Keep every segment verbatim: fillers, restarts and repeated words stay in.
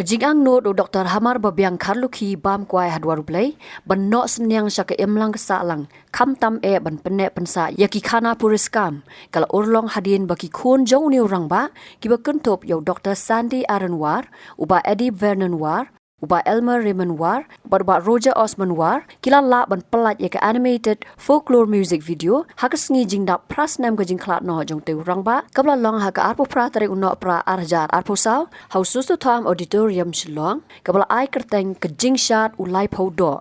Ka jingangnud u Doktor Hamar Babiang Kharlukhi bam kwai ha dwar U Blei ban noh synñiang sha ka imlang ka sahlang, khamtam eh ban pynneh pynsah ïa ki khana puriskam, ka la urlong hadien ba ki khun jong une u rangbah, kiba kynthup ïa u Doktor Sandy Aaron War, u Bah Eddie Vernon War, u Bah Elmer Raymond War bad u Bah Roger Osmond War, ki la lah ban pyllait ïa ka animated folklore music video ha ka sngi jingdap phra snem ka jingkhlad noh jong utei u rangbah, kaba la long ha ka arphew phra tarik u Nohprah ar hajar arphew saw ha u Sutsutham Auditorium, Shillong, kaba la ai kyrteng Ka Jingshad U Laiphew Doh.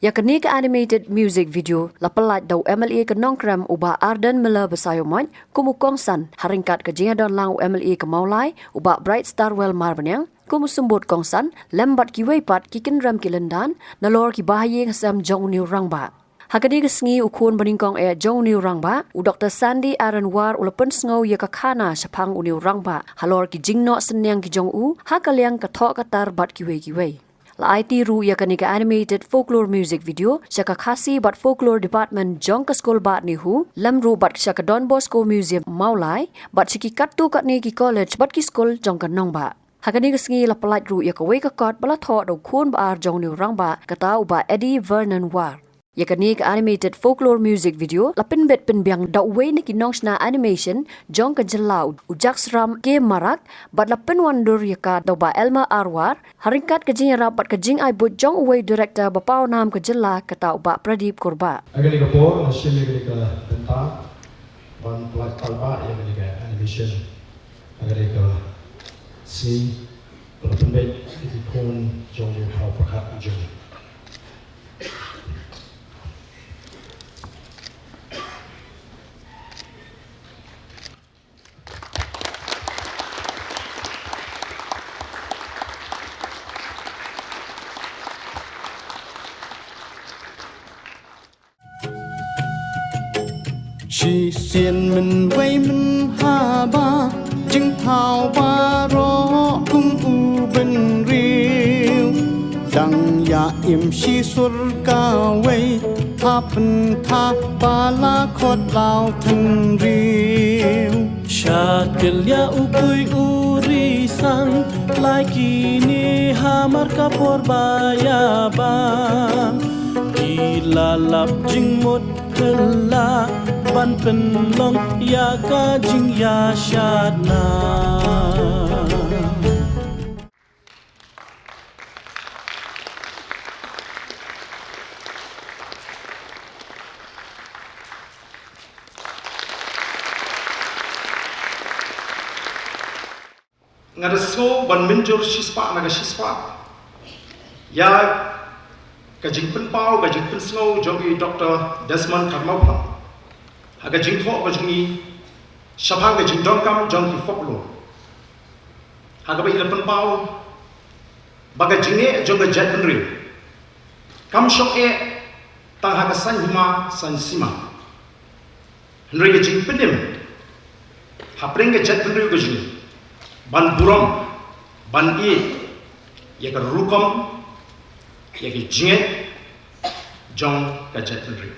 Ïa kane ka animated music video la pyllait da u M L A ka Nongkrem u Bah Ardent Miller Basaiawmoit kum u kongsan, ha ryngkat ka jingïadonlang u M L A ka Mawlai u Bah Brightstarwell Marbaniang kum u symbud kongsan, lem bad kiwei pat ki kynrem ki lyndan nalor ki bahaïing hasem jong une u rangbah. Ha kane ka sngi u khun banyngkong eh jong une u rangbah, u Doktor Sandy Aaron War, u la pynsngew ïa ka khana shaphang une u rangbah halor ki jingnoh synñiang ki jong u ha ka liang ka thoh ka tar bad kiwei kiwei. La aiti ruh ïa kane ka animated folklore music video sha ka Khasi bad Folklore Department jong ka skul Bah NEHU, lem ruh bad sha ka Don Bosco Museum Mawlai bad sha ki katto katne ki college bad ki skul jong ka nongbah. Ha kane ka sngi la pyllait ruh ïa kawei ka kot ba la thoh da u khun ba ar jong une u rangbah, kata u Bah Eddie Vernon War. Ïa kane ka animated folklore music video la pynbit pynbiang da uwei na ki nongshna animation jong ka jylla, u Jaksram K Marak, bad la pynwandur ïa ka da u Bah Elmer R War, ha ryngkat ka jingïarap bad ka jingaibuit jong uwei u director ba pawnam ka jylla, kata u Bah Pradip Kurbah. Ha kane ka por nga shim ïa kane ka bynta ban pyllait paidbah ïa kane ka animation ha kane ka sngi ba la pynbeit ïa ki khun jong une u khraw pyrkhat u jong ngi. Shisien mynwei mynhaba, jingthaw baroh kum u bynriew. Dang ïa im shisur kawei, ha pynthah ba la khot law tynriew. Sha kyllia u kui u risang, lai kine hamar ka por ba ïa bam. Ki la lap jingmut kylla, ban pynlong ïa ka jingïashad na. Nga da sngew ban mynjur shispah na ka shispah ïa ka jingpynpaw, ka jingpynsngew jong i Doktor Desmond Kharmawphlang ha ka jingthoh ka jong i shaphang ka jingdonkam jong ki folklore. Ha kaba i la pynpaw ba ka jingeh jong ka jaitbynriew kam shong eh tang ha ka saiñ hima saiñ sima. Hynrei ka jingpynim hapdeng ka jaitbynriew ka jong ngi ban burom, ban ïeit ïa ka rukom, ïa ka jingeh jong ka jaitbynriew.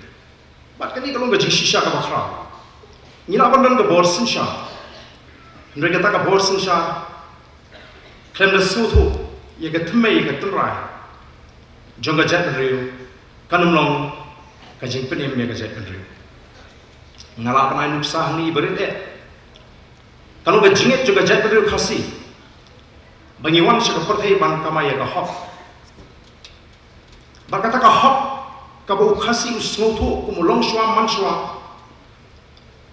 Bad kane ka long ka jingshisha kaba khraw. Ngi lah ban don ka bor synshar, hynrei kata ka bor synshar khlem da sngewthuh ïa ka thymmei ïa ka tynrai jong ka jaitbynriew, kan ym long ka jingpynim ïa ka jaitbynriew. Nga lah ban ai nuksa hangne i barit eh. Ka long ka jingngeit jong ka jaitbynriew Khasi ba ngi wan sha ka pyrthei ban kamai ïa ka hok. Bad kata ka hok kaba u Khasi u sngewthuh kum u longshuwa manshuwa,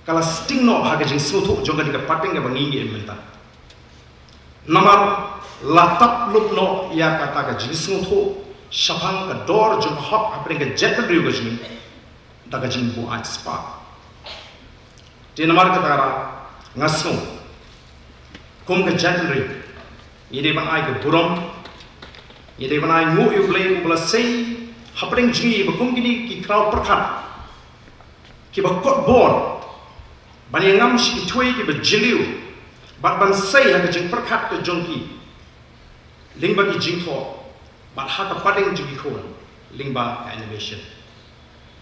ka la sting noh ha ka jingsngewthuh jong kane ka pateng kaba ngi ngi im mynta. Namar la tap lut noh ïa kata ka jingsngewthuh shaphang ka dor jong ka hok hapdeng ka jaitbynriew ka jong ngi da ka jingbuaid spah. Te namar kata ka daw nga sngew kum ka jaitbynriew ngi dei ban ai ka burom, ngi dei ban ai nguh ïa U Blei uba la sei hapdeng jong ngi ba kum kine ki khraw pyrkhat kiba kot bor ban ïa ngam sha ki thwei kiba jylliew bad ban sei ha ka jingpyrkhat ka jong ki lyngba ki jingthoh bad ha ka pateng jong ki khun lyngba ka animation.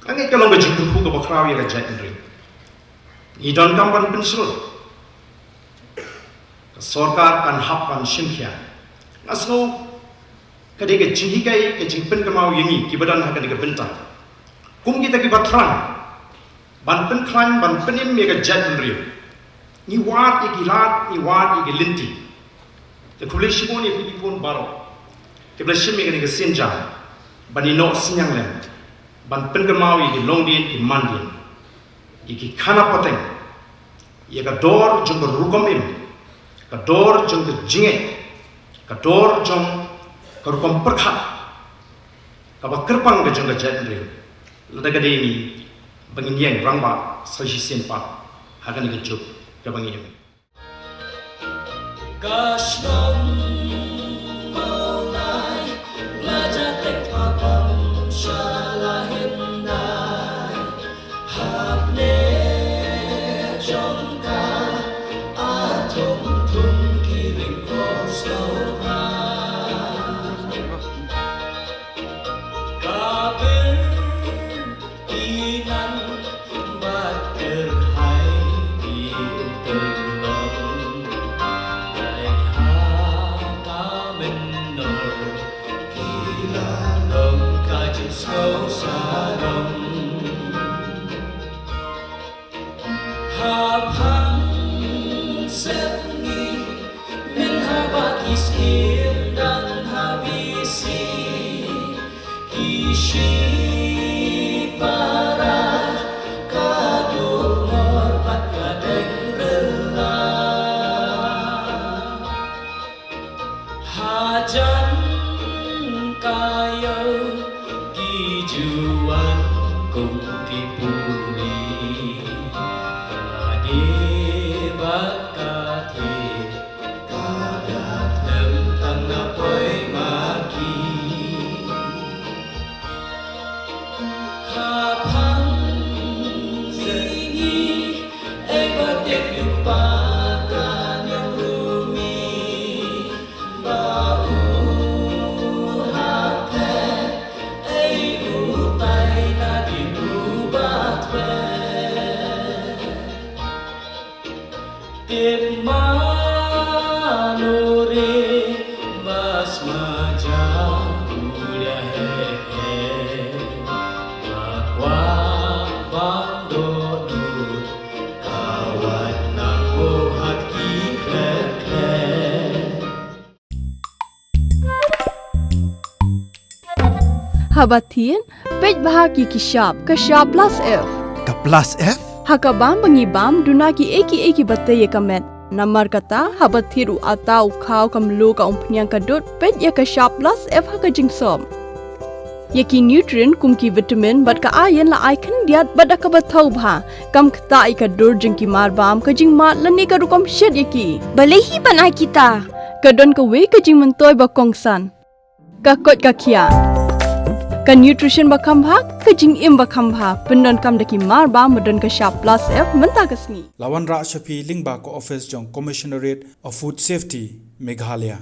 Nga ngeit ka long ka jingkyrkhu kaba khraw ïa ka jaitbynriew. Ngi donkam ban pynshlur. Ka sorkar kan hap ban shim khia Nga sngew ka dei ka jinghikai, ka jingpynkynmaw ïa ngi kiba don ha kane ka bynta. Kum kita kiba thrang ban pynkhlaiñ, ban pynim ïa ka jaitbynriew, ngi wad ïa ki lad, ngi wad ïa ki lynti. Te khublei shibun ïa phi khun baroh kiba la shim ïa kane ka sienjam ban ïehnoh synñiang lem ban pynkynmaw ïa ki longdien, ki mandien, ïa ki khana pateng, ïa ka dor jong ka rukom im, ka dor jong ka jingeh, ka dor jong ka rukom pyrkhat kaba kyrpang ka jong ka jaitbynriew. Lada ka dei ngi ba ngin ïeng rangbah sa shisien pat ha kane ka juk kaba ngi im. Ka shnong Mawlai la ja tek pa kam sha la hyndai. Hapdeng jong ka, a thum thum ki ring ko sngewbha. Ka bir ki nan bad kyrhai ki tyrlong. Dei ha ka mynnor ki la long ka jingsngew sarong. Ha phang sep ngi, men ha ba ki skir dang ha bisi, ki shi para ka duk mor bad ka deng rela. Hajan ka ïew ki ju wan kum ki puri. Ka dei bad ka thied, ka da them tang na poi ma ki. Ha phang ïa ngi, ei ba dei u pa ka ñiang rumi, ba u ha phe, ei u tai na di u ba thwe. Tip mano re bas ma ja kuliah he he. Ba kwah ban doh lut ka wat nang o hat ki klet klet. Haba thied, peit bha ki ki shap, ka shap plus F. Ka plus F? Ha ka bam ba ngi bam, duna ki ei ki ei kiba tei ïa ka met. Namar kata, haba thied u atta, u khaw, ka mluh, ka umphniang, ka dud, peit ïa ka shap plus F ha ka jingsop. Ïa ki nutrient kum ki vitamin bad ka iron la ai khyndiat bad da kaba thaw bha. Kam ktah ïa ka dur jong ki mar bam, ka jingmad lane ka rukom shet ïa ki. Balei hi ban ai kita? Ka don kawei ka jingmyntoi ba kongsan. Ka koit ka khiah. Ka nutrition ba kham bha, ka jingim ba kham bha, pyndonkam da ki mar bam ba don ka shap plus F mynta ka sngi. La wanrah sha phi lyngba ka office jong Commissionerate of Food Safety, Meghalaya.